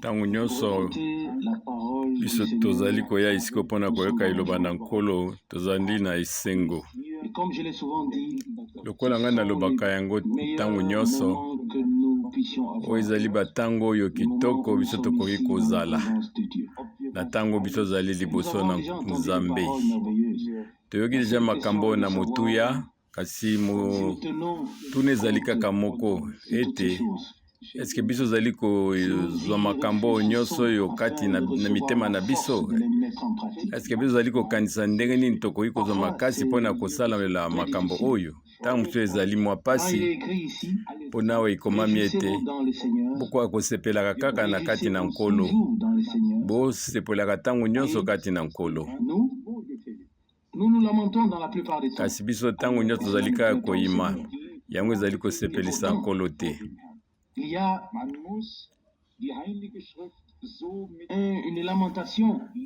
Ntango nyonso biso tozali koya esika mpo na koyoka liloba na Nkolo, tozali na esengo. Lokola ngai nalobaka yango ntango nyonso, oyo ezali bantango oyo kitoko biso tokoki kozala na ntango biso tozali liboso na Nzambe. Toyoki deja makambo oyo na motuya. Kasi motuna ezali kaka moko ete eske biso ozali kozwa makambo oyo nyonso oyo kati na, na mitema na biso? Eske biso ozali kokanisa ndenge nini tokoki kozwa makasi mpo na kosalela makambo oyo? Ntango mosusu ezali mwa mpasi mpo na awa ekomami ete bokoka kosepelaka kaka na kati na Nkolo, bosepelaka ntango nyonso kati na Nkolo. Kasi biso ntango nyonso tozali kaka koyima, yango ezali kosepelisa Nkolo te.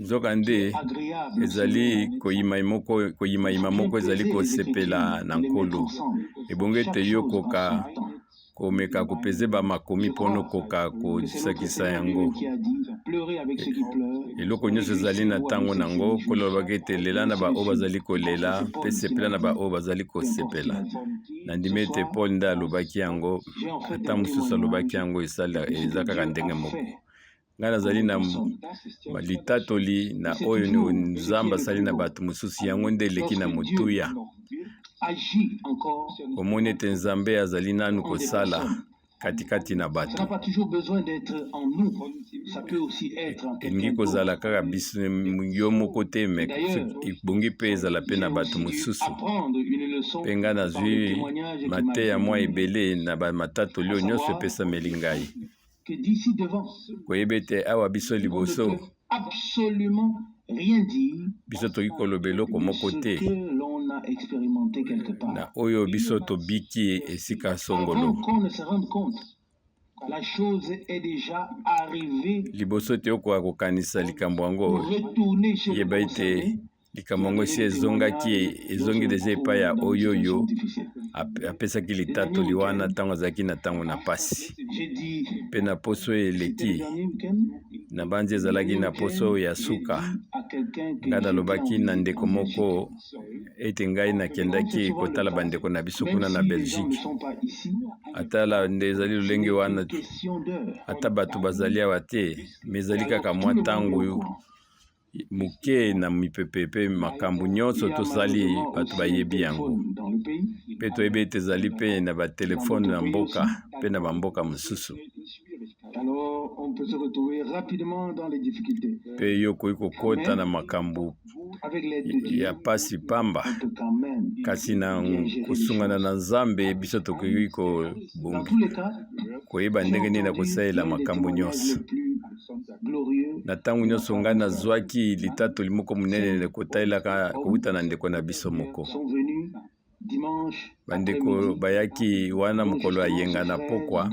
Nzokande, ezali koyimayima moko ezali kosepela na Nkolo. Ebongi ete yo okoka komeka kopeze ba makomi mpo nokoka kosakisa yango. Eloko nyonso ezali na ntango na yango. Nkolo alobaki ete lela na baoyo bazali kolela mpe sepela na baoyo bazali kosepela. Nandimi ete Paul nde alobaki yango, ata mosusu alobaki yango, eza kaka ndenge moko. Ngai nazali na litatoli na oyo Nzambe asali na bato mosusu, yango nde eleki na motuya. Omoni ete Nzambe azali nanu kosala katikati na bato. Elingi kozala kaka biso yo moko te, me ebongi mpe ezala mpe na bato mosusu. Mpe ngai nazwi mateya mwa ebele na bamatatoli oyo nyonso epesameli ngai. Koyeba ete awa biso liboso, biso tokoki koloba eloko moko te na oyo biso tobiki esika songolo. Liboso ete okoka kokanisa likambo yango, yeba ete Likambo yango esi ezongaki, ezongi deja epai ya oyo oyo apesaki litatoli wana ntango azalaki na ntango na mpasi. Mpe na poso oyo eleki, nabanzi ezalaki na poso oyo ya suka, ngai nalobaki na ndeko moko ete ngai nakendaki kotala bandeko na biso kuna na Belgique. Ata nde ezali lolenge wana, ata bato bazali awa te, me ezali kaka mwa ntango moke na mipepe mpe makambo nyonso tosali bato bayebi yango mpe toyebi ete ezali mpe na batelefone na mboka mpe na bamboka mosusu. Mpe yo okoki kokota na makambo ya pasi pamba, kasi na kosungana na Nzambe biso tokoki koyeba ndenge nini na kosalela makambo nyonso. Na ntango nyonso ngai nazwaki litatoli moko monene kotalelaka kowuta na ndeko na biso moko. Bandeko bayaki wana mokolo ya yenga na pokwa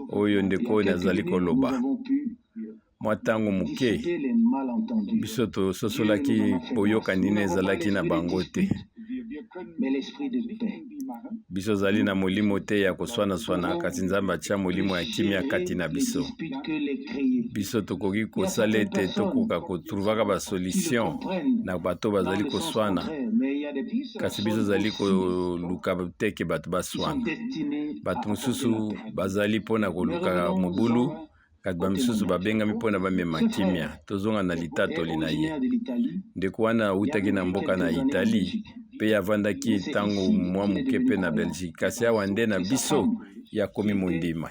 oyo ndeko oyo nazali koloba. Mwa ntango moke biso tososolaki boyokani nini ezalaki na bango te. Biso ozali na molimo te ya koswana-swana, kasi Nzambe atya molimo ya kimia kati na biso. Biso tokoki kosala ete tokoka kotruvaka basolution na bato bazali koswana, kasi biso ozali koluka te ke bato baswana. Bato mosusu bazali mpo na koluka mobulu, Kasi bamisusu babengami mpo na bamema kimia. Tozonga na litatoli na ye. Ndeko wana awutaki na mboka na Italie mpe ye avandaki ntango mwa moke mpe na Belgique. Kasi awa nde na biso ye akomi mondima.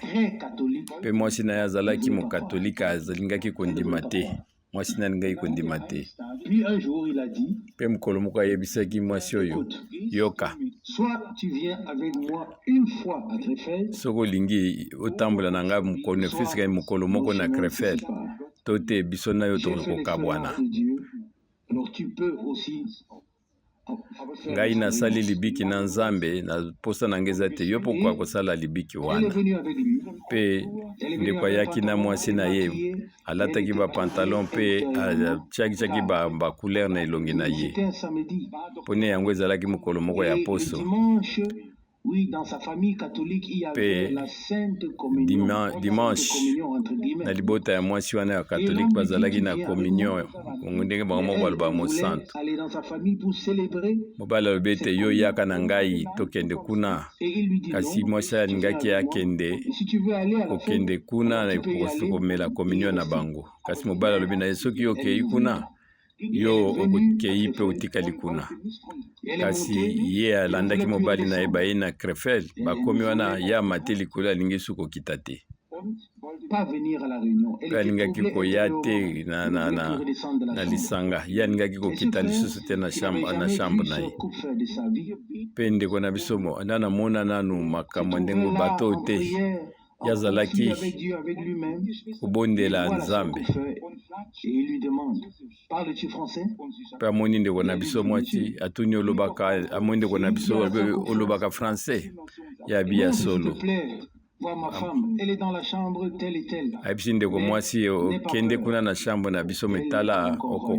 Mpe mwasi na ye azalaki mokatolika, alingaki kondima te. Mwasi na alingaki kondima te. Mpe mokolo moko ayebisaki mwasi oyo, Yoka, soki olingi otambola na ngai mokolo efisika mokolo moko na Krefeld to te, biso na yo tokoki kokabwana. Ngai nasali libiki na Nzambe, na mposa na ngai eza te yo mpo okoka kosala libiki wana. Mpe ndeko ayaki na mwasi na ye, alataki ba pantalon mpe atiaki ba, ba couleur na elongi na ye. Mpo ne yango ezalaki mokolo moko ya poso. Oui, dans sa famille catholique, il y avait Mpe la Sainte Communion. Sainte dimanche, Communion, entre na guillemets. libota ya mwasi wana ya Et katolike l'homme lui dit, bazalaki tu na viens avec moi. communion, bongo ndenge bango Mais moko elle, balobaka elle voulait mosantu. aller dans sa famille pour célébrer Mobali alobi ete cette yo communion. yaka na ngai tokende kuna, Et il lui dit kasi non, mwasi tu viens alingaki avec moi. akende Et si tu veux aller à la fête, kokende kuna alors na tu peux y aller komela et y communion na rester. bango. Kasi mobali alobi na ye soki Elle okei ne voulait kuna, pas. Elle yo est venue à okei mpe Krefeld. otikali kuna. Elle est Kasi montée. ye Elle ne alandaki voulait plus mobali na ye, redescendre. baye na Krefeld, Elle bakomi ne wana, voulait ye amati likolo, alingi su kokita te. pas venir à la réunion. Elle Mpe était alingaki troublée koya intérieurement. te na, Elle ne na, voulait plus na, redescendre de la na chambre. lisanga. Ye alingaki Et ce kokita frère, lisusu te na qui n'avait chambre, na jamais chambre vu na ce ye. coup de sa vie, Mpe ndeko na biso nda namona nanu se makambo trouvait ndenge là bato en te prière, ye en conflit azalaki avec Dieu, avec lui-même. Il kobondela voit la sœur Nzambe. Kupfer et il lui demande, parles-tu français? Mpe amoni ndeko Et na elle lui biso dit, mwasi, monsieur, atuni olobaka, amoni ndeko na il dit biso à la alobi, sœur Kupfer, olobaka français? Ye abi ya monte s'il te solo. plaît, voir ma femme. Elle est dans la chambre telle et telle. Ayebisi ndeko Mais mwasi, n'aie pas okende peur. kuna na chambre na biso, Elle est metala encore oko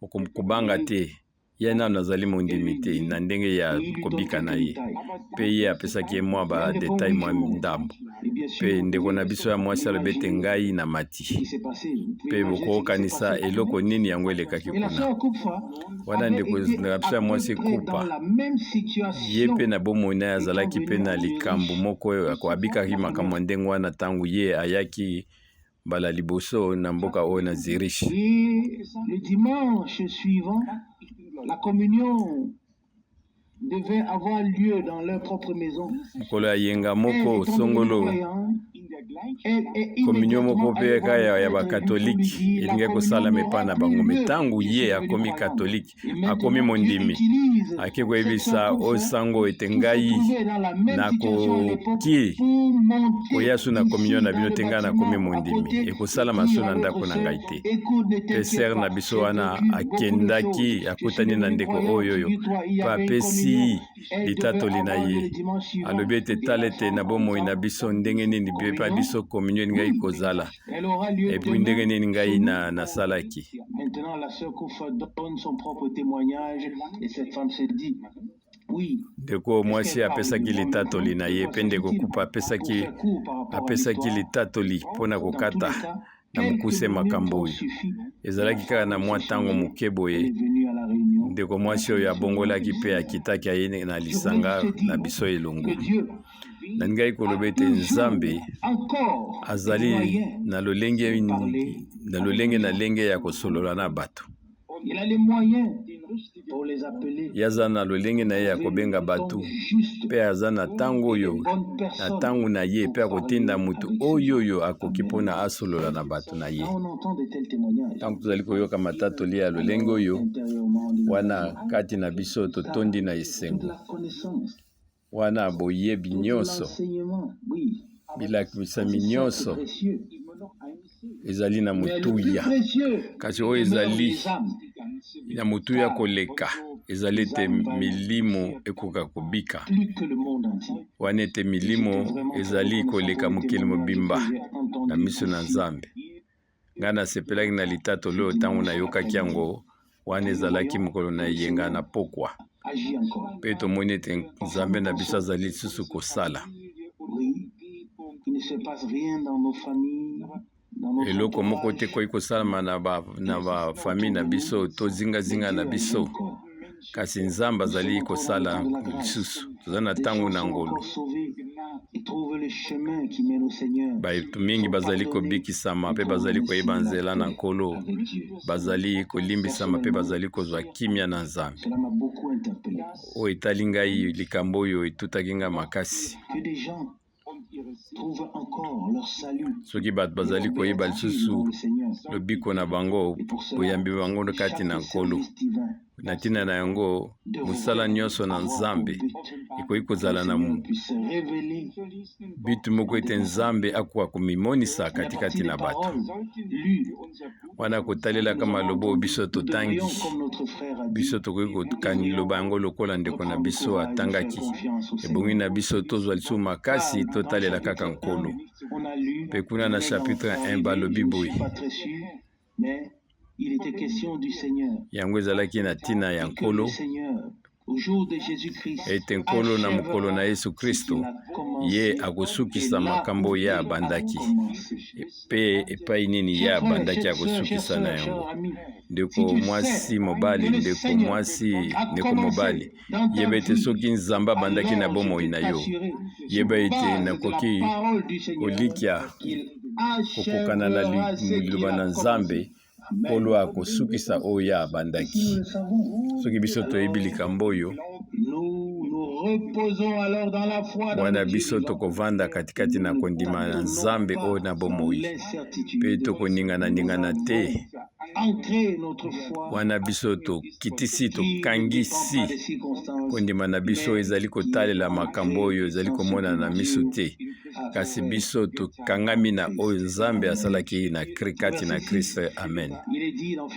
croyante. kobanga te, ye nano azali Elle mondimi lui te dit, na ndenge ya et il lui donne kobika na quelques ye. détails. Mpe ye apesaki ye mwa Et elle répond, badetail oui, je mwa monte. ndambo. Et bien Mpe sûr, vous ndeko na pouvez biso ya mwasi alobi ete imaginer ngai na ce mati. qui s'est passé. Vous pouvez Mpe imaginer ce qui s'est bokokanisa passé. eloko nini yango elekaki Et la kuna. sœur Kupfer Wana avait ndeko été na à biso ya peu mwasi près dans Kupa, la même ye situation mpe na bomoi na ye étant azalaki mpe venue na à likambo Zurich moko oyo abikaki la makambo première ya ndenge wana ntango ye ayaki mbala liboso na mboka oyo na Zurich. Et le dimanche suivant, la communion devait avoir lieu dans leur propre maison. Mokolo ya yenga Elle, moko étant devenue songolo, croyante, elle est communion moko immédiatement mpe allée kaka voir le ya prêtre lui pour lui bakatolike dire, la elingaki communion kosalama epai n'aura na plus bango. Me lieu. ntango Je ye suis devenue akomi croyante. katolike, Et akomi maintenant, Dieu mondimi, utilise ake cette sœur koyebisa oyo Kupfer sango ete qui se ngai trouvait dans la même situation à l'époque nakoki pour monter koya su na communion ici na dans bino le te, ngai nakomi bâtiment à mondimi, côté et ekosalama su dire na à notre ndako na sœur, ngai te. écoute, ne Mpe t'inquiète sere na pas, biso j'ai wana vécu beaucoup de choses. akendaki, Je suis akutani na devenu ndeko croyant, oyo oyo figure-toi, il y mpe avait une communion. apesi Elle devait litatoli na avoir lieu ye. le dimanche suivant. Alobi ete Et tala la ete na chambre bomoi na ensemble, biso ndenge nini epai communion, biso communion elingaki oui, kozala, elle aura lieu epuis ndenge demain nini ngai chez nous. na nasalaki. Maintenant, la sœur Koufa donne son propre témoignage et cette femme se dit, oui, Ndeko est-ce mwasi qu'elle parle de apesaki moi litatoli maintenant? na De ye, quoi mpe ndeko s'agit-il? Kupa Pour apesaki faire court par rapport à apesaki l'histoire, litatoli mpona dans tous kokata les cas, na quelques mokuse minutes makambo ont oyo. suffi et la Ezalaki kaka na femme mwa s'est ntango changée. moke Elle boye, est venue à la réunion. ndeko Elle a mwasi oyo commencé à abongolaki mpe prier. akitaki aye na Je voulais lisanga juste na dire biso elongo. que Dieu Nalingaki koloba a ete Nzambe toujours encore des azali moyens na lolenge de parler na avec lolenge les na gens. lenge ya kosolola na bato. Il a les moyens pour les appeler, Ye aza na lolenge na ye ya trouver kobenga le bato, temps juste mpe aza na ntango et les oyo bonnes na personnes ntango na ye, mpe pour akotinda parler moto avec ces oyo gens. oyo akoki Amen. mpona asolola na bato na ye. Quand on entend de tels témoignages, Ntango tozali koyoka matatoli ya lolenge alors oyo intérieurement on dit nous wana, avons kati na biso car totondi na toute esengo. la connaissance, Wana boyebi tout nyonso, l'enseignement, oui, ça bilakisami c'est certes nyonso précieux, ezali na mais le plus motuya, précieux kasi oyo demeure ezali les âmes, na motuya car koleka ezali les ete âmes valent milimo ekoka kobika. plus que le monde entier. Wana ete Et j'étais milimo vraiment très ezali reconnaissant pour koleka le mokili témoignage que mobimba j'ai na entendu miso na aussi Nzambe. Ngai nasepelaki na litatoli ce oyo ntango dimanche nayokaki après-midi. yango. Wana Quand nous ezalaki voyons mokolo que na le eyenga Seigneur na pokwa, agit encore. mpe tomoni ete Parfois Nzambe nous na biso pensons, azali lisusu kosala. oui, il ne se passe rien dans nos familles, dans notre Eloko moko te entourage, koki kosalama na bafamille autour na de nous, biso to mais zingazinga na Dieu agit biso, encore. kasi Nzambe Nous sommes azali encore dans le kosala temps de la grâce. lisusu. Toza na Des ntango gens na sont ngolu. encore sauvés et trouvent le chemin qui mène au Seigneur, Bato mingi sont bazali pardonnés kobikisama et mpe trouvent bazali ainsi koyeba la nzela na paix Nkolo, avec Dieu. bazali kolimbisama mpe Personnellement, bazali kozwa kimia na Nzambe. cela m'a beaucoup interpellé. Oyo etali ngai, likambo oyo etutaki ngai makasi. Que des gens trouvent encore leur salut Soki bato et bazali leur koyeba béatitude lisusu dans le Seigneur. lobiko na bango, Et pour cela, boyambi bango kati na chaque Nkolo, service divin na ntina na yango mosala devrait nyonso na avoir pour Nzambe but ekoki que le kozala na Seigneur puisse se révéler bitu moko en ete des personnes. Nzambe akoka komimonisa Et à katikati partir des na bato. paroles lues Wana que kotalelaka nous avons maloba oyo entendues, biso nous totangi, devrions, comme notre frère a biso dit, tokoki nous kokaniloba devrions yango lokola ndeko na reprendre biso courage et faire atangaki. confiance au Ebongi Seigneur. na biso tozwa lisusu Car makasi, dans le totalela chapitre kaka 1, Nkolo. on a lu, Mpe kuna na mais dans chapitre 1 arrivé, balobi je ne boye, suis pas très sûr, mais il était question du Seigneur. yango ezalaki na ntina ya Et que Nkolo, le Seigneur Ete Nkolo na mokolo na Yesu Kristo, ye akosukisa makambo ye abandaki, mpe epai nini ye abandaki akosukisa na yango. Ndeko mwasi mobali, ndeko mwasi, ndeko mobali, yeba ete soki Nzambe abandaki na bomoi na yo, yeba ete nakoki kolikya kokokana na liloba na Nzambe. Nkolo akosukisa oyo ye abandaki. Soki biso toyebi likambo oyo, wana biso tokovanda katikati na kondima na Nzambe oyo na bomoi, mpe tokoningana-ningana te. Wana biso tokitisi, tokangisi kondima na biso, ezali kotalela makambo oyo ezali komonana na miso te. Kasi biso tokangami na oyo Nzambe asalaki na kati na Christ. Amen.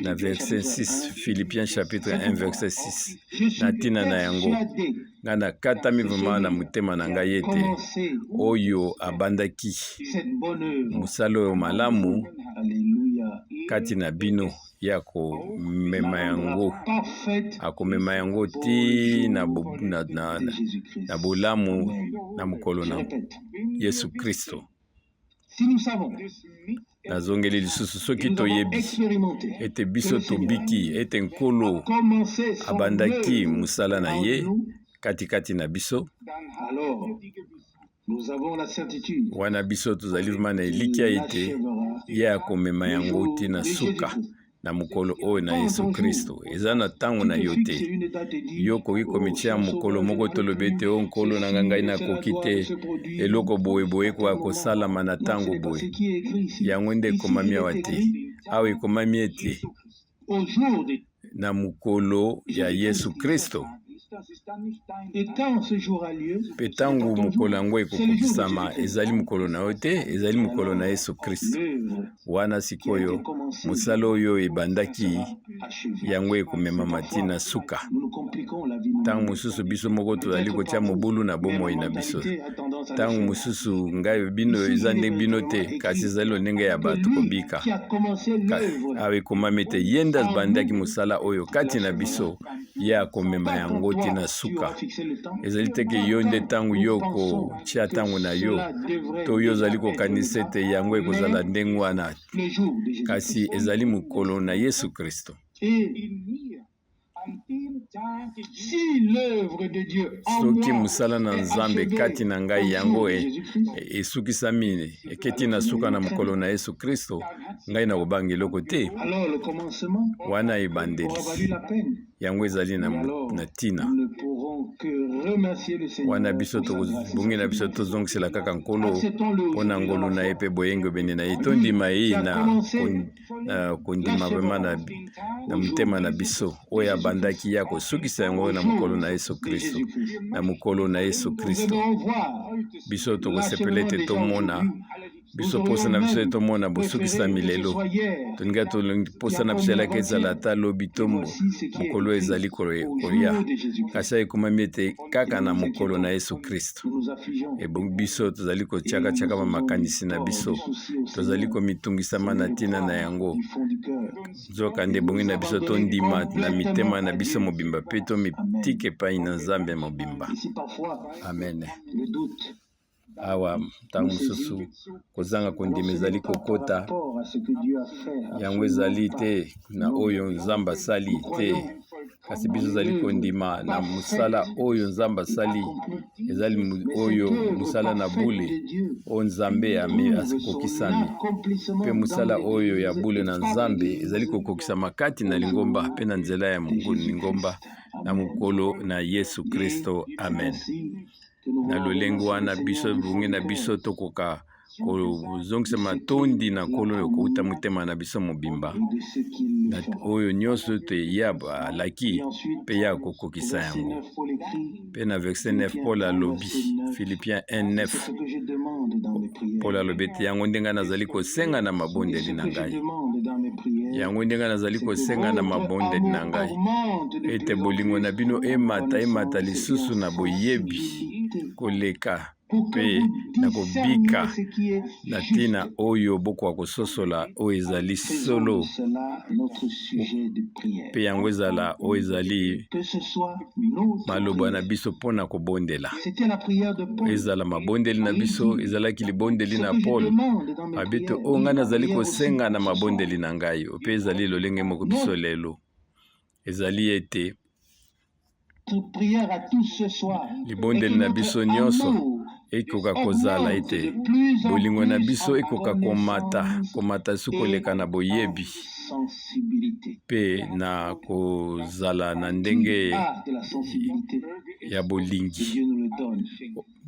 Na verset 6, Philippiens chapitre 1 verset 6. Na ntina na yango, ngai nakatami vraiment na motema na ngai ete oyo abandaki mosala oyo malamu kati na bino ye akomema yango, akomema yango ti na, na, na, na bolamu na mokolo na Yesu Kristo. Nazongeli lisusu, soki toyebi ete biso tobiki, ete Nkolo abandaki mosala na ye katikati na biso, wana biso tozali vraimen na elikya ete ye akomema yango ti na suka na mokolo oyo na Yesu Kristo. Eza na ntango na yo te. Yo okoki komitia mokolo moko tolobi ete o Nkolo na ngai, ngai nakoki te, eloko boye boye ekoka kosalama na ntango boye. Yango nde ekomami awa te. Awa ekomami ete na mokolo ya Yesu Kristo. Mpe ntango mokolo yango ekokokisama, ezali mokolo na yo te, ezali mokolo na Yesu Kristo. Wana sikoyo mosala oyo ebandaki, yango ekomemama ti na suka. Ntango mosusu biso moko tozali kotia mobulu na bomoi na biso. Ntango mosusu ngai bino eza nde bino te, kasi ezali lolenge ya bato kobika. Awa ekomami ete ye nde abandaki mosala oyo kati na biso, ye akomema yango ti na suka. Ezali te ke yo nde ntango yo okotia ntango na yo, to yo ozali kokanisa ete yango ekozala ndenge wana, kasi ezali mokolo na Yesu Kristo. Soki mosala na Nzambe kati na ngai yango esukisami, eketi na suka na mokolo na Yesu Kristo, ngai nakobanga eloko te. Wana ebandeli yango ezali na ntina. Wana biso tobongi na biso tozongisela kaka Nkolo mpo na ngolu na ye mpe boyengebene na ye. Tondima ye na kondima vraimen na motema na biso oyo abandaki ya kosukisa yango na mokolo na Yesu Kristo. Na mokolo na Yesu Kristo biso tokosepela ete tomona biso mposa na biso tomona bosukisami lelo. Tolinga mposa na biso elaki ezala ata lobi to mokolo ezali koya, kasi ekomami ete kaka na mokolo na Yesu Kristo. Ebongi biso tozali kotiaka-tiaka ba makanisi na biso, tozali komitungisama na ntina na yango. Nzokande ebongi na biso tondima na mitema na biso mobimba mpe tomitika epai na Nzambe mobimba. Amen. Awa ntango mosusu kozanga kondima ezali kokota, yango ezali te na oyo Nzambe asali te, kasi biso ezali kondima na mosala oyo Nzambe asali, ezali oyo mosala na bule oyo Nzambe akokisami, mpe mosala oyo ya bule na Nzambe ezali kokokisama kati na lingomba mpe na nzela ya lingomba na mokolo na Yesu Kristo. Amen. Na lolenge wana biso ebongi na biso tokoka kozongisa matondi na Nkolo kouta motema na biso mobimba na oyo nyonso te ye alaki mpe ye akokokisa yango. Mpe na verset 9 Paul alobi, Philippiens 1 9, Paul alobi ete yango nde ngai nazali kosenga na mabondeli na ngai, yango nde ngai nazali kosenga na mabondeli na ngai, ete bolingo na bino emata, emata lisusu na boyebi koleka. mpe na kobika na ntina oyo bokoka kososola oyo ezali solo, mpe yango ezala oyo ezali maloba na biso mpo na kobondela. Ezala mabondeli na biso, ezalaki libondeli na Paul abi te oyo ngai nazali kosenga na mabondeli na ngai, mpe ezali lolenge moko biso lelo ezali ete libondeli na biso nyonso ekoka kozala ete bolingo na biso ekoka komata komata su koleka na boyebi mpe na kozala na ndenge ya bolingi.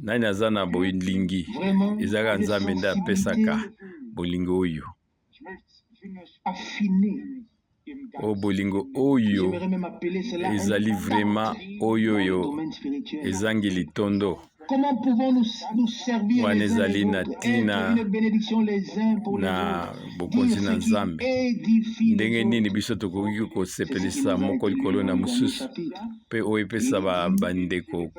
Nani aza na bolingi? Ezalaka Nzambe nde apesaka bolingo oyo. Oyo bolingo oyo ezali vraiment oyo oyo ezangi litondo. Wana ezali na ntina na bokonzi na Nzambe. Ndenge nini biso tokoki kosepelisa moko likolo na mosusu mpe oyo epesa bandeko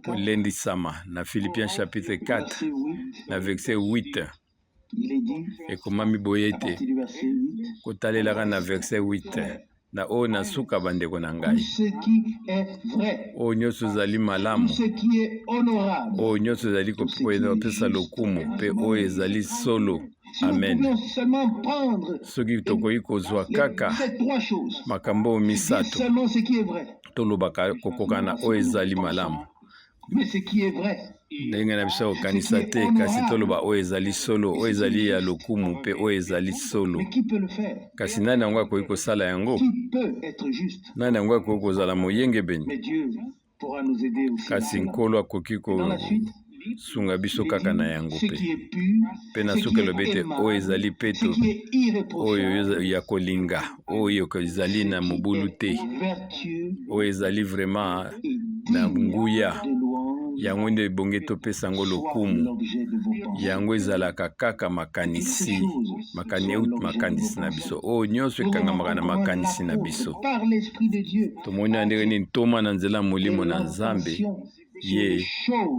kolendisama? Na Philippiens chapitre 4 na verset 8 ekomami boye ete, kotalelaka na verset 8 na oyo na suka, bandeko na ngai, oyo nyonso ezali malamu, oyo nyonso ezali kopesa lokumu mpe oyo ezali solo. Amen. Soki tokoki kozwa kaka makambo oyo misato, tolobaka kokoka na oyo ezali malamu, ndenge na biso kokanisa te, kasi toloba oyo ezali solo, oyo ezali ya lokumu mpe oyo ezali solo. Kasi nani yango akoki kosala yango? Nani yango akoki kozala moyengebeni? Kasi Nkolo akoki kosunga biso kaka na yango. Mpe na suka elobi ete oyo ezali peto, oyo ya kolinga, oyo ezali na mobulu te, oyo ezali vraiment na nguya, yango nde ebongi topesa yango lokumu. Yango ezalaka kaka makanisi makanisi na biso, oyo nyonso ekangamaka na makanisi na biso. Tomoni na ndenge nini ntoma na nzela ya Molimo na Nzambe ye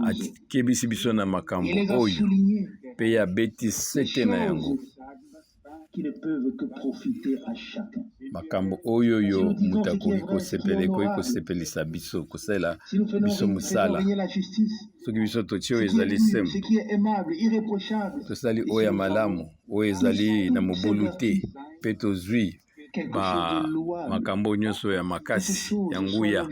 akebisi biso na makambo oyo mpe ye abeti sete na yango, makambo oyo yo moto akoki kosepela, ekoki kosepelisa biso, kosalela biso mosala. Soki biso totie oyo ezali sembo, tosali oyo ya malamu, oyo ezali na mobulu te, mpe tozwi makambo nyonso ya makasi ya nguya,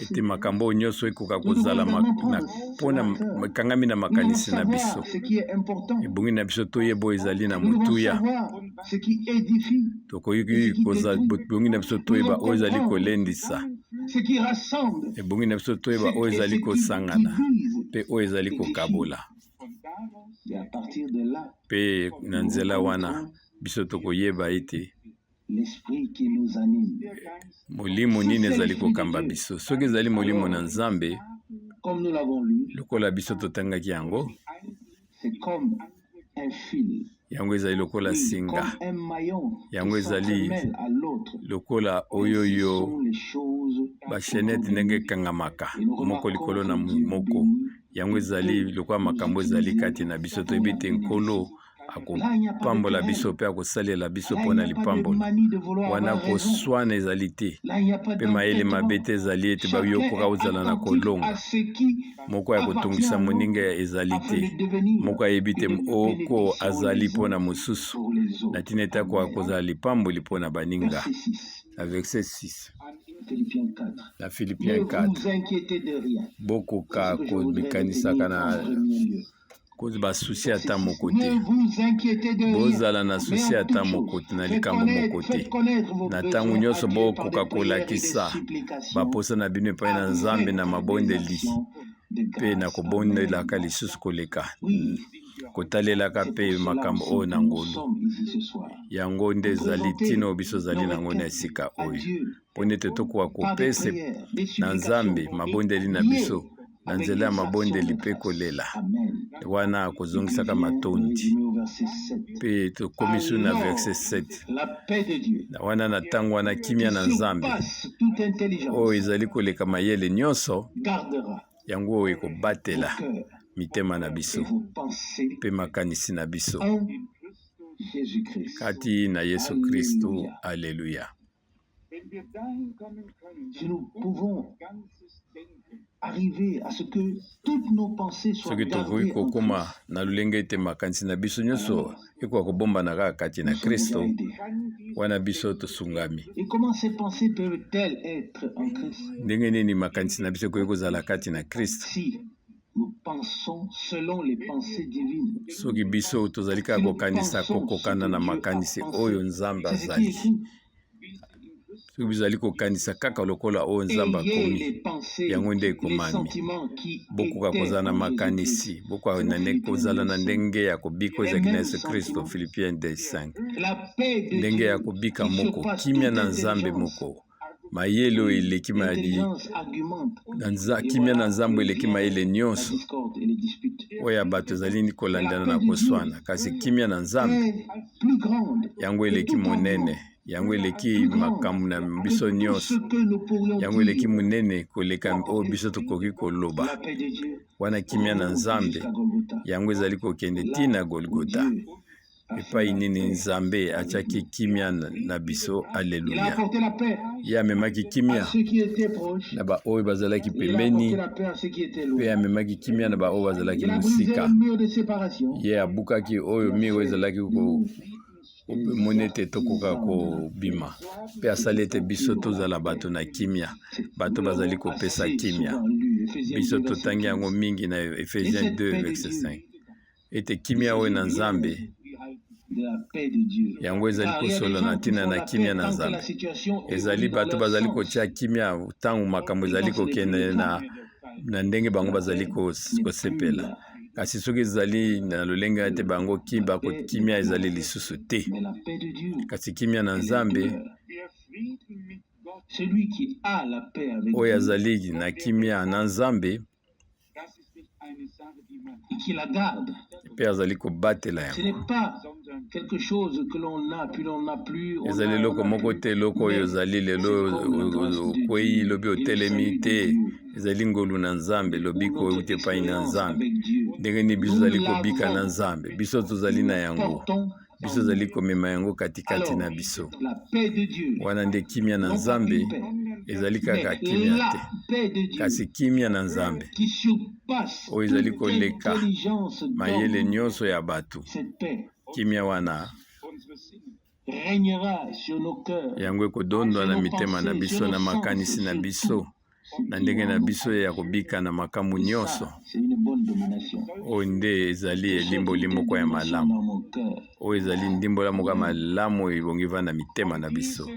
ete makambo oyo nyonso ekoka kozala mpona ekangami na makanisi na biso, ebongi na biso toyeba oyo ezali na motuya. Tokoki ebongi na biso toyeba oyo ezali kolendisa, ebongi na biso toyeba oyo ezali kosangana mpe oyo ezali kokabola. Mpe na nzela wana biso tokoyeba ete molimo nini ezali kokamba biso. Soki ezali Molimo na Nzambe, lokola biso totangaki yango, yango ezali lokola singa, yango ezali lokola oyoyo bachaînettes ndenge ekangamaka moko likolo na moko. Yango ezali lokola makambo ezali kati na biso. Toyebi ete Nkolo akopambola biso mpe akosalela biso mpo na lipambolo wana. Koswana ezali te, mpe mayele mabe te ezali ete bayokoka kozala na kolonga. Moko ya kotungisa moninga ezali te. Moko ayebi te oko azali mpo na mosusu, na ntina ete akoka kozala lipamboli mpo na baninga. Na verset 6 na Philippiens 4, bokoka komikanisaka na basoucis ata moko te, bozala na souci ata moko te na likambo moko te. Na ntango nyonso bokoka kolakisa baposa na bino epai na Nzambe na mabondeli mpe na kobondelaka lisusu koleka, kotalelaka mpe makambo oyo na ngolu. Yango nde ezali ntina oyo biso ozali nango na esika oyo, mpo nete tokoka kopesa na Nzambe mabondeli na biso na nzela ya mabondeli mpe kolela wana kozongisaka matondi. Mpe tokomi su na verset 7 wana: na ntango wana kimia na Nzambe oyo ezali koleka mayele nyonso. Yango oyo ekobatela vos cœurs mitema na et biso vos pensées mpe makanisi na biso en Jésus-Christ. kati na Yesu Kristo. Alléluia. Alleluya. Si nous pouvons arriver à ce que toutes nos pensées soient Soki tokoki gardées en kokóma Christ, na lolenge ete makanisi na biso nyonso alors ekoka kobombana kaka kati na nous sommes déjà Kristo, aidés. wana biso tosungami. Et comment ces pensées peuvent-elles être en Christ Ndenge nini makanisi na biso ekoki kozala kati na Kristo si nous pensons selon les pensées divines? Soki biso tozali kaka Si nous kokanisa pensons ce kokokana que na Dieu a makanisi pensé, oyo Nzambe c'est ce qui est azali, écrit. soki bizali kokanisa kaka lokola oyo Nzambe Ayez akomi, les pensées, yango nde les ekomami. sentiments qui Bokoka étaient kozala na en Jésus-Christ. makanisi, bokoka C'est dans na nde- Philippiens kozala na 2,5. ndenge ya kobika oyo Les ezalaki na mêmes Yesu Kristo, sentiments. Philippiens 2:5. La paix de Ndenge ya Dieu kobika qui moko, surpasse kimia toute na Nzambe intelligence. moko, mayele oyo Oui, eleki mayele l'intelligence argumente. na nza, Et kimia na voilà Nzambe que eleki vient mayele la nyonso discorde et les disputes. oyo ya bato ezali Mais la kolandana paix na de Dieu koswana, kasi kimia na Nzambe est plus grande yango que eleki tout argument, monene, yango eleki plus grande makambo na que biso tout nyonso, ce que nous pourrions yango eleki dire. monene koleka oyo biso tokoki koloba. La paix de Dieu Wana kimia na remonte Nzambe jusqu'à Golgotha, yango ezali kokende là ntina où Golgota, Dieu a fait epai la nini paix Nzambe avec atiaki nous. kimia na biso. Il a Alleluya. apporté la paix Ye amemaki à kimia ceux qui étaient proches, na baoyo bazalaki il a apporté pembeni, la paix à ceux qui étaient mpe loin. amemaki kimia na baoyo bazalaki Il a brisé mosika. le mur de séparation. Ye abukaki oyo Il a mur fait ezalaki de nous des komona ete tokoka artisans de la paix. kobima, mpe asali ete biso tozala bato na kimia, bato Nous bazali l'avons kopesa assez kimia. souvent lu, Ephésiens Biso 2, verset totangi yango 15. mingi na Et Ephésiens cette 2 paix de verset Dieu, 5 ete il kimia oyo s'agit na bien Nzambe de la paix de Dieu. yango ezali Car il y a des kosola na gens qui ntina font na la paix kimia na tant que Nzambe. la situation Ezali évolue dans bato leur bazali sens. kotia kimia ntango makambo Et ezali quand ce n'est plus kokende le na, cas, na ndenge bango la bazali paix n'est plus kosepela. là. Kasi soki ezali na lolenge ete bango La bako paix n'est kimia plus ezali là. lisusu te, Mais la paix de Dieu, kasi kimia na elle Nzambe demeure. Celui qui a la paix avec oyo Dieu azali na kimia na Nzambe et qui la garde, mpe azali kobatela ce yango, n'est pas quelque chose que l'on a, puis l'on n'a plus, on ezali a, on eloko n'a moko plus. te, eloko oyo Mais ozali c'est lelo comme la grâce de okwei Dieu lobi et le otelemi salut de te, Dieu, ezali ngolu na Nzambe, ou lobiko notre euti epai na expérience Nzambe. avec Dieu. Ndenge nini biso Nous tozali kobika na l'avons, Nzambe, biso tozali nous na le yango, portons biso en tozali nous. komema yango katikati Alors, na biso. la paix de Dieu, Wana nde kimia na non pas Nzambe une paix, ezali kaka mais kimia la te, paix de Dieu kasi kimia na Nzambe qui surpasse oyo ezali toute koleka intelligence mayele d'homme, nyonso ya bato. cette paix Kimia wana régnera sur nos cœurs, yango ekodondwa sur na nos mitema na pensées, biso, sur na nos sens, makanisi na sur biso, tout ce na qui est ndenge en na nous. biso ya kobika na makambo Et nyonso. ça, c'est une bonne domination. Oyo nde ezali Je souhaite elimboli une telle moko ya domination malamu, dans mon cœur. oyo ezali ndimbola moko ya Amen. malamu oyo ebongi vanda mitema na biso.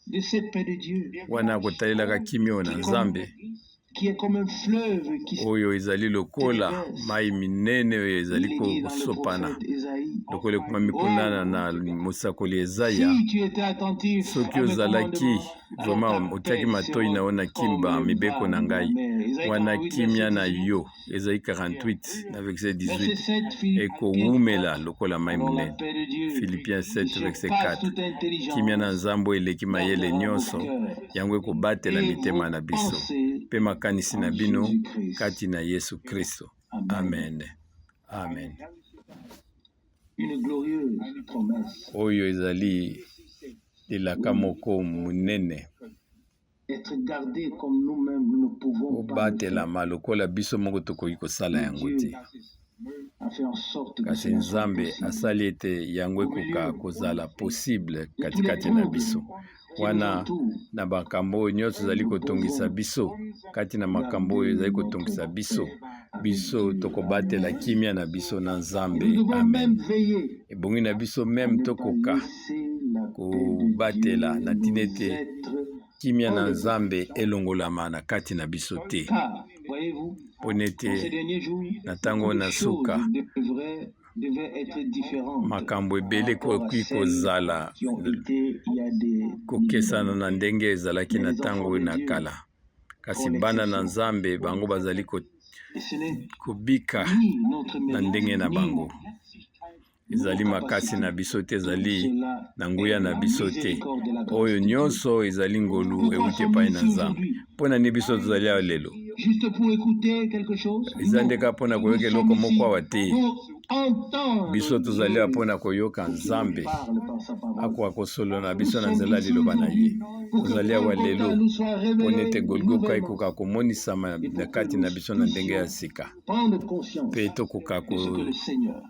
De cette paix de Dieu Wana kotalelaka kimia oyo na qui, comme, Nzambe qui est comme un fleuve qui se oyo ezali lokola déverse. mai minene oyo ezali Il est dit dans le kosopana, prophète Ésaïe, lokola ekomami kuna Oh, na mosakoli Ezaya, si tu étais attentif soki à mes ozalaki commandements, alors vraiment ta otiaki paix matoi na sera yo na comme kimba les mibeko na vagues de la ngai, mer. Ésaïe wana 48, kimia verset na 18. yo, Ezai 48 na verset Verset 18 7, Philippiens ekowumela 4. lokola mai Alors la monene. paix de Dieu Philippiens qui 7 verset surpasse 4. toute Kimia na intelligence Nzambe oyo eleki mayele gardera vos nyonso, cœurs yango ekobatela et mitema vos na biso pensées mpe makanisi en na bino Jésus-Christ. kati na Yesu Kristo. Amen. Amen, amen. Une glorieuse promesse. Oyo ezali elaka Oui, moko monene, être gardé comme nous-mêmes nous ne pouvons pas le faire. kobatelama lokola biso moko tokoki kosala Mais yango te, Dieu a fait en sorte que kasi cela soit Nzambe possible. asali ete yango Au ekoka milieu kozala possible de tous les katikati na troubles biso. qui nous Wana entourent, na makambo oyo nyonso ezali nous kotongisa pouvons biso, kati na makambo oyo garder ezali notre kotongisa biso, paix avec biso Dieu. tokobatela Amen. kimia na biso na Et Nzambe. nous devons Amen. même veiller Ebongi na biso à meme ne pas tokoka laisser la paix de kobatela Dieu na ntina nous ete être kimia na enlevée. Nzambe elongolama na kati na biso te, Car, voyez-vous, mpo dans ces ete derniers jours, na ntango beaucoup de na choses suka devaient être différentes makambo par ebele rapport à ekoki celles kozala qui ont été il y a des kokesana millénaires. na ndenge ezalaki Mais na les enfants ntango de na Dieu kala, kasi font bana na l'exception. Nzambe bango bazali Et ce n'est kobika ni notre na mérite, ndenge na ni bango. nos Ezali makasi na capacités. biso te, Tout ezali cela na est nguya na la biso te. miséricorde et la Oyo grâce de Dieu. nyonso ezali ngolu Pourquoi euti sommes-nous epai na ici Nzambe. aujourd'hui? Mpo na nini biso tozali awa lelo? Juste pour écouter quelque chose? Eza Non. nde kaka mpo na Nous koyoka sommes eloko moko ici awa te. pour entendre Biso tozali awa Dieu mpo na koyoka pour qu'il nous Nzambe parle par sa parole. akoka kosolola na Nous biso na sommes nzela ya ici liloba na ye. aujourd'hui pour que Tozali awa Golgotha lelo nous soit mpo révélé ete Golgotha nouvellement ekoka komonisama et na pour que kati nous na biso na ndenge ya puissions sika, prendre conscience mpe tokoka de ce que le Seigneur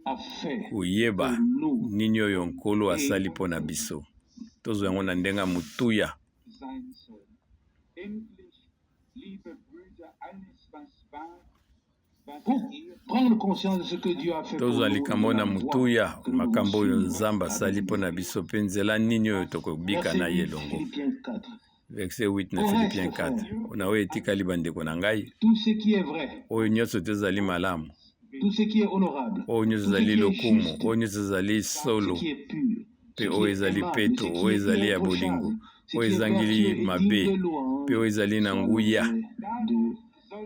a fait koyeba pour nous nini oyo Nkolo et asali mpo na biso. Tozwa yango na ndenge ya motuya. sein soll. Endlich, liebe Brüder, alles, was wahr, was pour ehrlich, prendre conscience de ce que Dieu a fait pour Tozwa nous et likambo de na la voie motuya que nous devons makambo oyo suivre Nzambe avec asali mpo lui. na biso, mpe nzela nini oyo tokobika Verset na ye 8, elongo. Philippiens 4. Verset 8 na Au reste, Philippiens 4. frères, Na oyo etikali bandeko na ngai, tout ce qui est vrai, oyo nyonso te ezali malamu, tout ce qui est honorable, oyo nyonso tout ce ezali qui est lokumu, juste, oyo nyonso ezali ce solo, qui est pur, mpe ce qui oyo est ezali aimable, peto, ce qui oyo est ezali ya bolingo, irréprochable, ce oyo qui est ezangeli vertueux et digne mabe, de mpe oyo louange, ezali na soit nguya, l'objet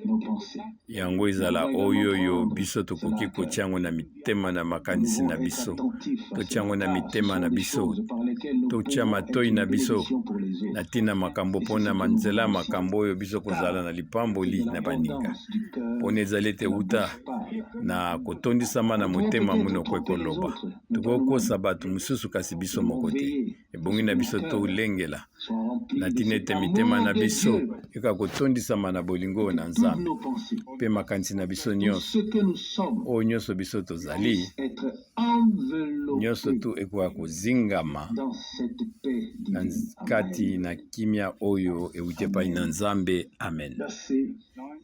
de nos pensées. yango Nous ezala devons également oyo oyo prendre biso cela tokoki à cœur. kotia yango na mitema na Nous makanisi devons na être biso, attentifs à totia cela, yango na car ce mitema sont na des biso, choses par lesquelles nous totia pouvons être matoi une na biso bénédiction pour les na autres. ntina makambo Et c'est mpo ce na que nous manzela voulons aussi, makambo oyo biso kozala car na c'est de lipamboli na baninga, l'abondance du cœur mpona ezali ete que la uta bouche parle. na kotondisama na Nous pouvons motema peut-être monoko tromper les ekoloba. autres, mais pas Tokokosa nous-mêmes. bato mosusu kasi biso Nous devons moko te. veiller à Ebongi ce na que nos biso cœurs tolengela soient remplis na de ntina cet ete mitema amour na de biso Dieu ekoka kotondisama na bolingo et oyo que na toutes Nzambe, nos pensées, mpe makanisi na biso tout nyonso, ce que nous sommes, oyo nyonso biso tozali, puisse être nyonso enveloppé tu ekoka kozingama dans cette paix na divine. kati Amen. na kimia oyo euti epai na Amen. Nzambe. Amen. Verset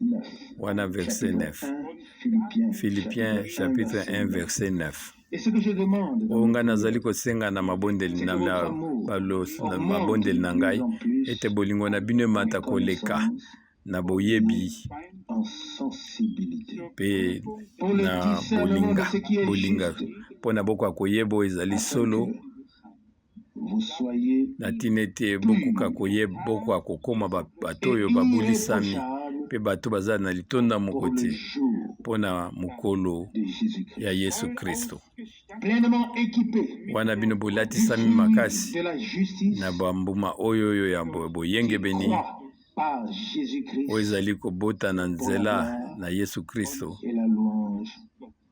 9. Wana verset Chapitre 9. 1, Philippiens, Philippiens chapitre 1, chapitre 1 verset 9. verset 9. Et ce que je demande dans Oyo mes ngai nazali prières, kosenga na mabondeli c'est na, que votre na, amour na augmente mabondeli de na plus ngai, en plus ete bolingo na bino en emata koleka connaissance na boyebi et en sensibilité. mpe Pour le na discernement de bolinga ce qui est bolinga juste, mpo na bokoka koyeba oyo ezali afin solo, que vous soyez na ntina ete bokoka purs koyeba, bokoka kokóma bato et oyo babulisami irréprochables mpe bato baza na litonda moko pour le te jour mpo na mokolo de ya Jésus-Christ. Yesu Kristo. Pleinement équipés Wana bino du bolatisami fruit makasi de la na justice bambuma oyo oyo ya qui boyengebeni croît par oyo Jésus-Christ ezali kobota na pour la nzela gloire na Yesu Kristo et la louange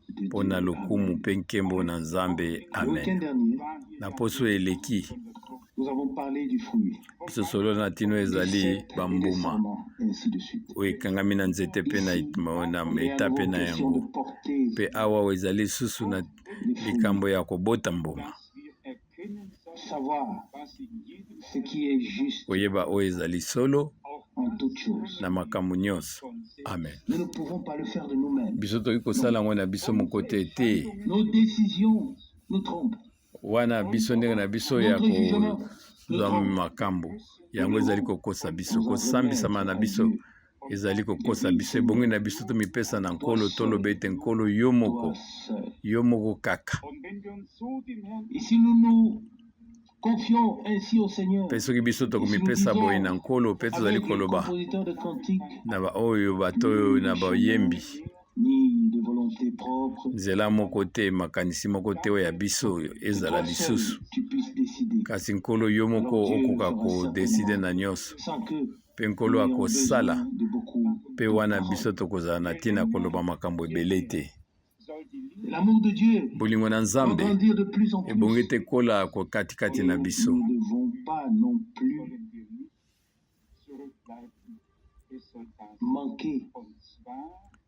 de mpo na Dieu. lokumu Amen. mpe nkembo na Nzambe. Le week-end Amen. dernier, Na poso eleki nous avons parlé du fruit, biso solo na ntino du ezali cep et des bambuma sarments, et ainsi de suite. oyo ekangami na nzete mpe na, Ici, na il est à etape nouveau na question de yango, porter mpe awa oyo ezali lisusu na des fruits, likambo ya kobota mbuma, dass wir erkennen sollen, savoir was in jedem ce qui est juste koyeba oyo ezali solo auch en das toutes choses. na makambo nyonso. von selbst Amen. Nous ne pouvons pas le faire de nous-mêmes. Biso tokoki kosala yango na biso moko te te. Nos décisions nous trompent. Wana biso ndenge na biso ya Notre jugement nous kozwa trompe. makambo Nous yango ezali devons kokosa biso, nous en kosambisama remettre na à biso Dieu ezali et kokosa dire, biso. Ebongi na biso tomipesa na Toi Nkolo, toloba seul, ete Nkolo yo moko, toi seul. yo moko kaka. Und wenn wir uns so dem Herrn Et si nous nous confions ainsi au Seigneur, Mpe soki biso et si nous tokomipesa boye na disons Nkolo mpe tozali avec les koloba compositeurs de cantiques, na baoyo bato oyo ni na de chemin, bayembi, ni de volonté propre, nzela moko te, makanisi moko te oyo ya biso que ezala toi seul lisusu, tu puisses décider. kasi Nkolo yo Alors moko Dieu le okoka fera kodeside certainement, na nyonso, sans que mpe nous Nkolo n'ayons akosala, besoin de beaucoup mpe de wana biso paroles. tokozala na ntina koloba makambo ebele te. soll die Liebe L'amour de Dieu Bolingo na doit Nzambe grandir de plus en ebongi plus te kola kokatikati et na nous biso. ne devons pas non plus sollen wir nicht zurückbleiben. Es soll da sein. manquer Und zwar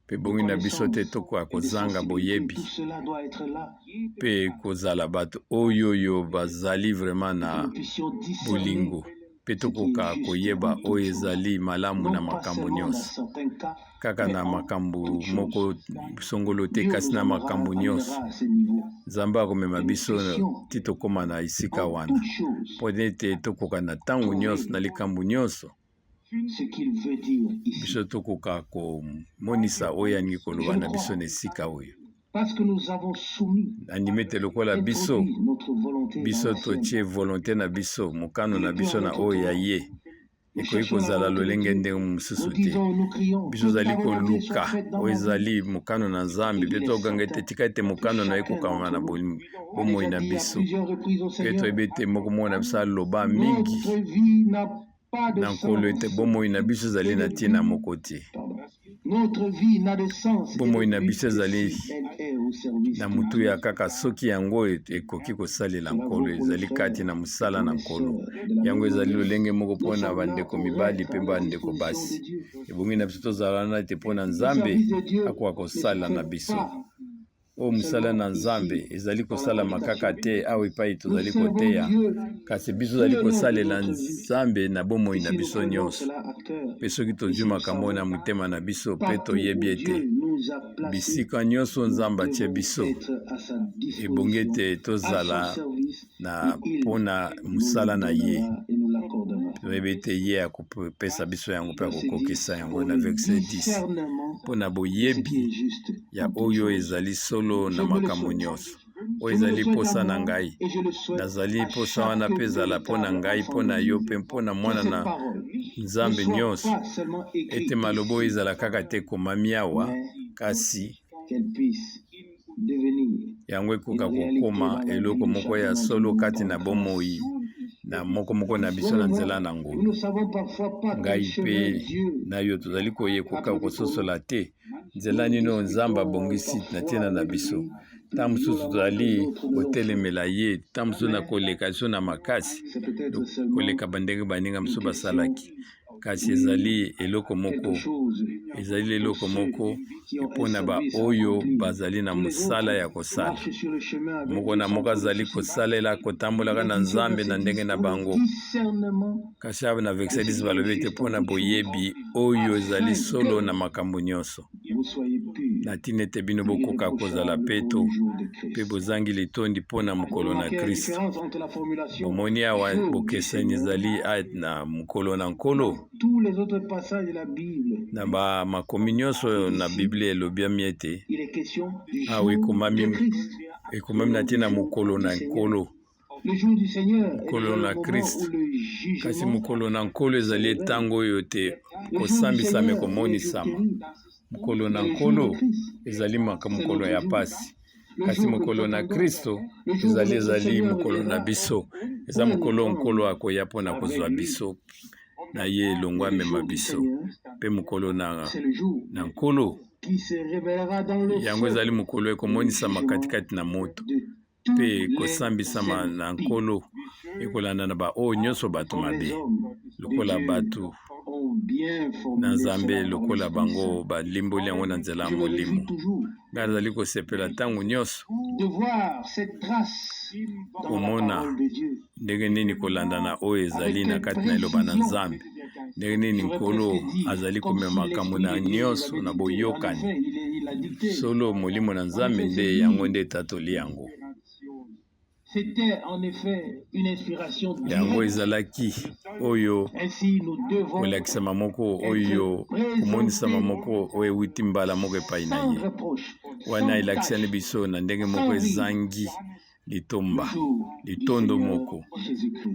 Mpe de ebongi na biso te connaissance tokoka et de kozanga sensibilité. boyebi Tout cela doit être là jedem mpe Tag kozala bato oyo oyo bazali vraiment pour que na nous puissions discerner bolingo mpe ce qui est tokoka juste koyeba en toutes oyo choses. ezali malamu na Non pas makambo seulement dans nyonso, certains cas, kaka mais na en makambo toutes choses. moko songolo te, Dieu kasi nous na amènera, makambo nyonso. amènera à ce niveau Nzambe akomema et nous biso puissions ti tokóma na esika en wana, toutes choses mpo ete tokoka na ntango nyonso trouver na likambo nyonso ce qu'il veut dire ici. biso tokoka komonisa oyo alingi Je koloba le na biso crois, na esika oyo. parce que nous avons soumis, Nandimi ete lokola biso introduit notre volonté dans biso la sienne, totie volonté na biso, mokano il na est peu biso à na notre oyo ya tour. ye, Nous ekoki cherchons la kozala volonté de lolenge Dieu. ndenge Nous mosusu te. disons, nous crions, Biso que ozali ta volonté soit koluka faite dans oyo ma vie. ezali mokano na Nzambe, Et mpe il est toganga ete certain tika ete que mokano na ye chacun kokangama d'entre na nous a bomoi déjà na dit à biso. plusieurs reprises au Mpe Seigneur, toyebi ete moko moko na biso aloba mingi notre vie n'a na Nkolo ete bomoi na biso ezali na ntina moko te. Bomoi na biso ezali na motuya kaka soki yango ekoki kosalela Nkolo, ezali kati na mosala na Nkolo. Yango ezali lolenge moko mpo na bandeko mibali mpe bandeko basi. Ebongi na biso tozala wana ete mpo na Nzambe akoka kosala na biso. Oyo mosala na Nzambe ezali kosalama kaka te awa epai tozali koteya, kasi biso tozali kosalela Nzambe na bomoi na biso nyonso. Mpe soki tozwi makambo oyo na motema na biso mpe toyebi ete bisika nyonso Nzambe atie biso, ebongi ete tozala na mpo na mosala na ye. Toyebi ete ye akopesa biso yango mpe akokokisa yango na verset 10 mpo na boyebi ya oyo ezali solo na makambo nyonso. Oyo ezali mposa na ngai, nazali mposa wana mpe ezala mpo na ngai, mpo na yo mpe mpo na mwana na Nzambe nyonso, ete maloba oyo ezala kaka te ekomami awa, kasi yango ekoka kokoma eloko moko ya solo kati na bomoi na moko moko na biso na nzela na ngolu. Ngai mpe na yo tozali koyekoka kososola te nzela nini oyo Nzambe abongisi na ntina na biso. Ntango mosusu tozali kotelemela ye, ntango mosusu na koleka biso na makasi koleka bandenge baninga mosusu basalaki. Kasi ezali eloko moko, ezali eloko moko mpo na baoyo bazali na mosala ya kosala. Moko na moko azali kosalela, kotambolaka na Nzambe na ndenge na bango. Kasi awa na verset 10 balobi ete mpo na boyebi oyo ezali solo na makambo nyonso, na ntina ete bino bokoka kozala peto mpe bozangi litondi mpo na mokolo na Kristo. Bomoni awa bokeseni ezali na mokolo na Nkolo. Na ba makomi nyonso na Biblia elobiami ete awa ekomami na ntina mokolo na Nkolo. Mokolo na Kristo. Kasi mokolo na Nkolo ezali ntango oyo te kosambisama ekomonisama. Mokolo na Nkolo ezali mokolo ya pasi. Kasi mokolo na Kristo ezali mokolo na biso. Eza mokolo Nkolo akoya mpo na kozwa biso na ye elongo amema biso. Mpe mokolo na Nkolo yango ezali mokolo ekomonisama katikati na moto. Mpe kosambisama na Nkolo ekolanda na baoyo nyonso bato mabe, lokola bato na Nzambe, lokola bango balimboli yango na nzela ya Molimo. Ngai nazali kosepela ntango nyonso komona ndenge nini kolanda na oyo ezali na kati na eloba na Nzambe, ndenge nini Nkolo azali komema makambo na nyonso na boyokani. Solo Molimo na Nzambe nde yango nde etatoli yango. Yango ezalaki oyo kolakisama moko, oyo komonisama moko oyo ewuti mbala moko epai na ye. Wana elakisani biso na ndenge moko ezangi litomba, litondo moko,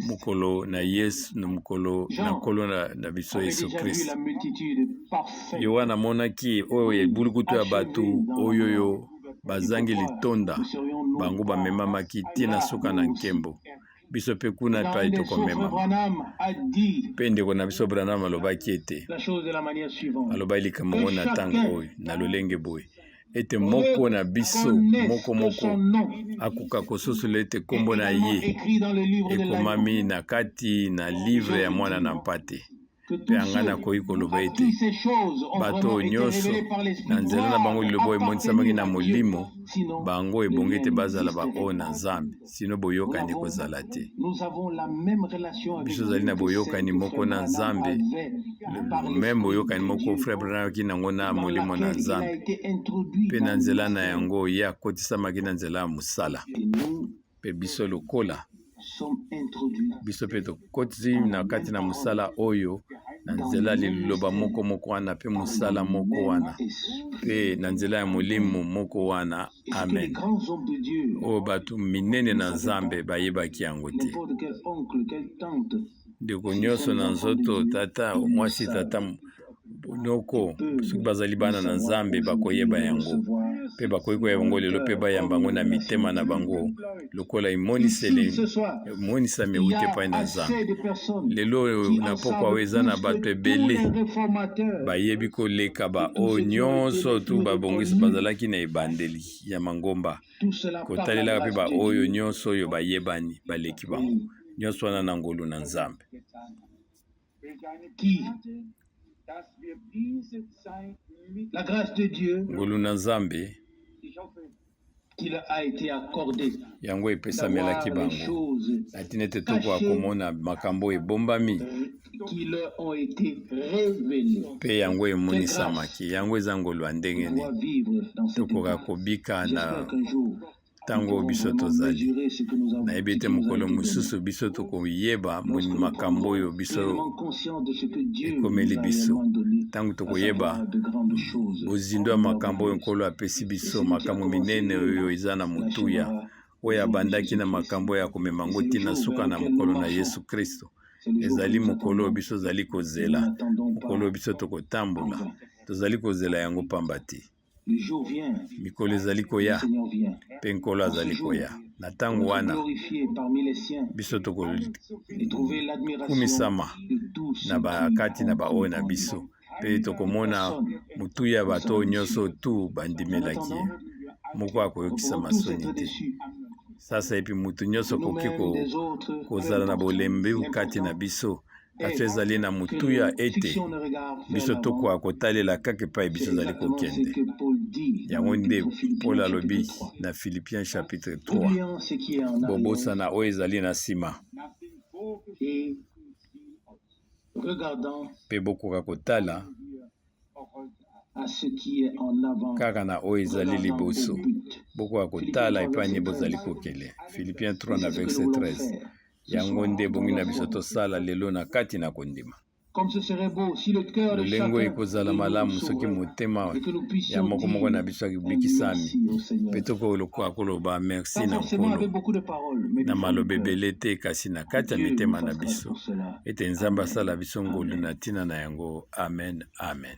mokolo na Yesu, na mokolo na Nkolo na biso Yesu Kristo. Yoane amonaki oyo ebulukutu ya bato oyo oyo bazangi litonda, bango bamemamaki ti na suka na nkembo. Biso mpe kuna epai tokomemama. Mpe ndeko na biso Branham alobaki ete, alobaki likambo yango na ntango oyo na lolenge boye, ete moko na biso moko moko akoka kososola ete nkombo na ye ekomami na kati na livre ya mwana na mpate. Mpe yanga nakoki koloba ete bato oyo nyonso na nzela na bango liloba oyo emonisamaki na molimo, bango ebongi ete bazala baoyo na Nzambe, sino boyokani ekozala te. Biso tozali na boyokani moko na Nzambe, meme boyokani moko Frère Branham ayaki nango na molimo na Nzambe, mpe na nzela na yango ye akotisamaki na nzela ya mosala. Mpe biso lokola biso mpe tokoti na kati na mosala oyo na nzela liloba moko moko wana mpe mosala moko wana mpe na nzela ya molimo moko wana. Amen. Oyo bato minene na Nzambe bayebaki yango te. Ndeko nyonso na nzoto, tata mwasi, tata noko, soki bazali bana na Nzambe bakoyeba yango. Mpe bakoki koyamba yango lelo mpe bayamba yango na mitema na bango lokola emoniseli emonisami euti epai na Nzambe. Lelo oyo na pokwa oyo eza na bato ebele bayebi koleka baoyo nyonso tu babongisi bazalaki na ebandeli ya mangomba, kotalelaka mpe baoyo nyonso oyo bayebani baleki bango nyonso wana na ngolu na Nzambe. Ngolu na Nzambe yango epesamelaki bango na ntina ete tokoka komona makambo ebombami mpe yango emonisamaki. Yango eza ngolu ya ndenge nini tokoka kobika na ntango oyo biso tozali. Nayebi ete mokolo mosusu biso tokoyeba makambo oyo biso ekomeli biso, ntango tokoyeba bozindo ya makambo oyo Nkolo apesi biso, makambo minene oyo eza na motuya, oyo abandaki na makambo oyo akomema yango tii na suka na mokolo na Yesu Kristo. Ezali mokolo oyo biso tozali kozela, mokolo oyo biso tokotambola, tozali kozela yango pamba te. Mikolo ezali koya, mpe Nkolo azali koya. Na ntango wana, biso tokokumisama na bakati na baoyo na biso, mpe tokomona motuya ya bato oyo nyonso tu bandimelaki ye. Moko akoyokisama soni te. Sasa epi moto nyonso akoki kozala na bolembi kati na biso, kasi ezali na motuya ete biso tokoka kotalela kaka epai biso ezali kokende. Yango nde Paul alobi na Philippiens chapitre 3, bobosana oyo ezali na nsima mpe bokoka kotala kaka na oyo ezali liboso, bokoka kotala epai nini bozali kokende. Philippiens 3 na verset 13. Yango nde ebongi na biso tosala lelo na kati na kondima. Lolenge oyo ekozala malamu soki motema ya moko moko na biso akibikisami mpe tokolokoka koloba merci na Nkolo na maloba ebele te, kasi na kati ya mitema na biso, ete Nzambe asala biso ngolu na ntina na yango. Amen, amen.